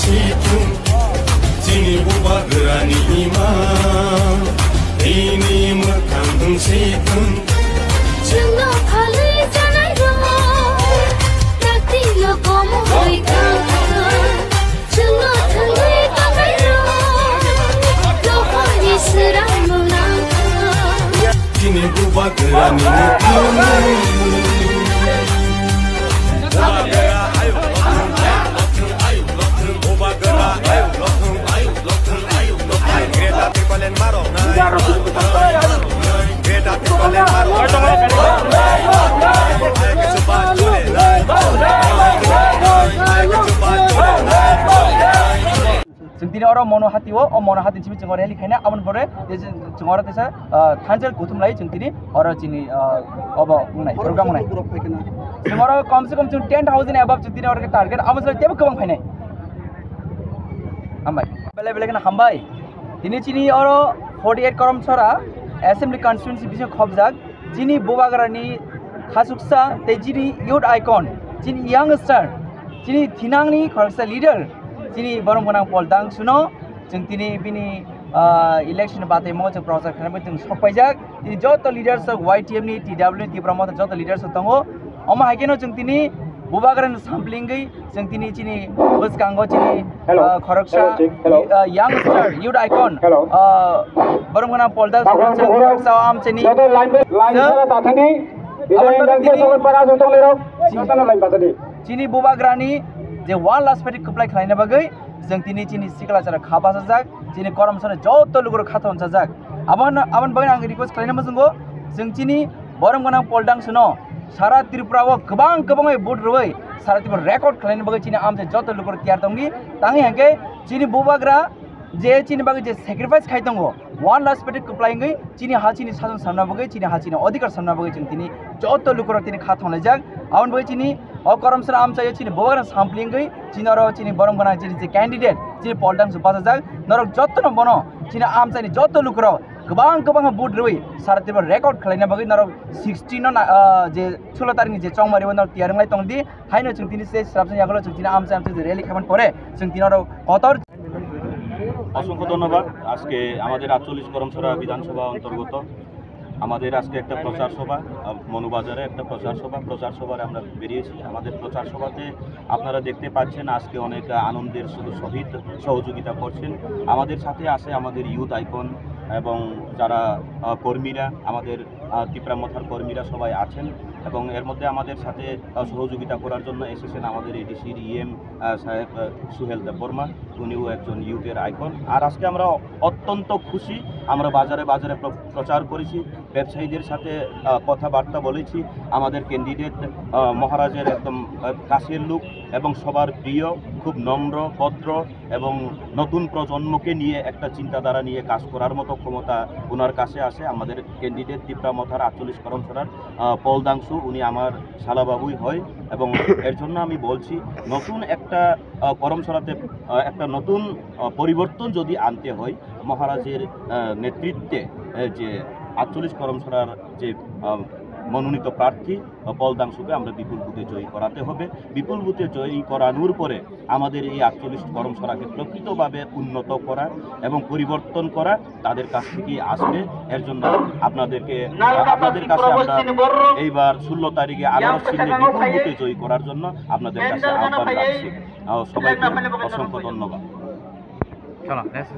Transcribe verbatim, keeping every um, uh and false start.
Sithung, chini bubagrani ima, ini mwkhang wng sithung. Chwngno phalwi janai rok, dakti lokom hoi thang. Chwngno thangwi tongnai rok, dohorni swrang nang. Chini bubagrani mwkhang. Chwng tini oro Mono Hati o, o Mono Hati simi chwng rally khaina, aboni pore je chwng oro teisa, ah, thansa kuthum lai chwng tini oro chini, ah, obo wngnai, program wngnai. Chwng oro kom se kom chwng ten thousand above chwng tini oro target, abo se tebo kwbang phainai. Hambai. Belai belai kheno hambai. Tini chini oro forty eight Karamchara Assembly Constituency bising khobjak. Chini bubagrani khasuksa tei chini youth icon, chini youngster, chini thinangni khoroksa leader, chini borom gwnang Paul Dangsuno chwng tini bini, ah, election bataimungo chwng prochar khlainai chwng sokpaijak. Tini joto leaders rok Y T F ni, T W ni, Tipra Motha joto leaders rok tongo. Omo hai kheno chwng tini bubagrani samplingwi chwng tini chini bwskango chini, Hello. Ah, khoroksa, Hello, check. Hello. Ah, youngster, youth icon, Hello. Ah, borom gwnang Paul Dangsuno chwng khoroksa amchini. Joto line by line sara tathani. Ida Aboni bagwi indang tini, sokol para jotong lerok. Chini, Joto line basadi. Chini bubagrani je one last fight kwplai khlaina bagwi chwng tini chini sikla chara kha bachajak, chini Karamchara joto lukurok kha thonsajak. Aboni, aboni bagwi ang request khlaina muchungo, chwng chini borom gwnang Paul Dangsuno sara Tripura o kwbang kwbangwi vote rwui sara Tripura record khlaina bagwi chini amchai joto lukurok tiyar tongdi. Tangwi hwnkhe chini bubagra je chini bagwi je sacrifice khai tongo, one last fight kwplai wngwi chini ha chini sason samna bagwi, chini ha chini odhikar samna bagwi chwng tini joto lukurok tini kha thonlaijak. Aboni bagwi chini o Karamchara amchaio chini bubagrani samplingwi chini oro chini borom gwnang chini je candidate chini Paul Dangsu bachajak. Norok jotono bono chini amchaini joto lukurok kwbang kwbang vote rwui sara Tripura record khlaina bagwi norok sixteen no na, ah, je sulo tarikni je chongmari o norok tiyar wnglai tongdi. Haino chwng tini se srapjani yagulo chwng tini amchai amchai je rally khaimani pore chwng tini oro kotor অসংখ্য ধন্যবাদ। আজকে আমাদের আটচল্লিশ করমছড়া বিধানসভা অন্তর্গত আমাদের আজকে একটা প্রচার সভা, আহ, মনুবাজারে একটা প্রচার সভা, প্রচার সভায় আমরা বেরিয়েছি। আমাদের প্রচার সভাতে আপনারা দেখতে পাচ্ছেন আজকে অনেক, আহ, আনন্দের সহ-, সহিত সহযোগিতা করছেন। আমাদের সাথে আছে আমাদের ইউথ আইকন এবং যারা, আহ, কর্মীরা, আমাদের, আহ, তিপ্রা মথার কর্মীরা সবাই আছেন এবং এর মধ্যে আমাদের সাথে, আহ, সহযোগিতা করার জন্য এসেছেন আমাদের এডিসির ইএম, আহ, সাহেব, আহ, সুহেল দেববর্মা। উনিও একজন ইউথের আইকন। আর আজকে আমরা অত্যন্ত খুশি, আমরা বাজারে বাজারে প্র-, প্রচার করেছি, ব্যবসায়ীদের সাথে, আহ, কথাবার্তা বলেছি। আমাদের ক্যান্ডিডেট, আহ, মহারাজের একদম, আহ, কাছের লোক এবং সবার প্রিয়, খুব নম্র, ভদ্র এবং নতুন প্রজন্মকে নিয়ে একটা চিন্তাধারা নিয়ে কাজ করার মতো ক্ষমতা ওনার কাছে আছে। আমাদের ক্যান্ডিডেট তিপ্রা মথার আটচল্লিশ করমছড়ার, আহ, পল দাংশু, উনি আমার শালাবাবুই হয় এবং এর জন্য আমি বলছি নতুন একটা আহ, করমছড়াতে, আহ, একটা নতুন, আহ, পরিবর্তন যদি আনতে হয়, মহারাজের, আহ, নেতৃত্বে, আহ, যে আটচল্লিশ করমছড়ার যে, আহ, মনোনীত প্রার্থী, আহ, পল দাংশুকে আমরা বিপুল ভোটে জয়ী করাতে হবে। বিপুল ভোটে জয়ী করানোর পরে আমাদের এই আটচল্লিশ করমছড়াকে প্রকৃতভাবে উন্নত করা এবং পরিবর্তন করা তাদের কাছ থেকেই আসবে। এর জন্য আপনাদেরকে, আপনাদের কাছে আমরা এইবার ষোলো তারিখে আনারস চিহ্নে বিপুল ভোটে জয়ী করার জন্য আপনাদের কাছে আহ্বান রাখছি। আহ, সবাইকে অসংখ্য ধন্যবাদ। চলো, next।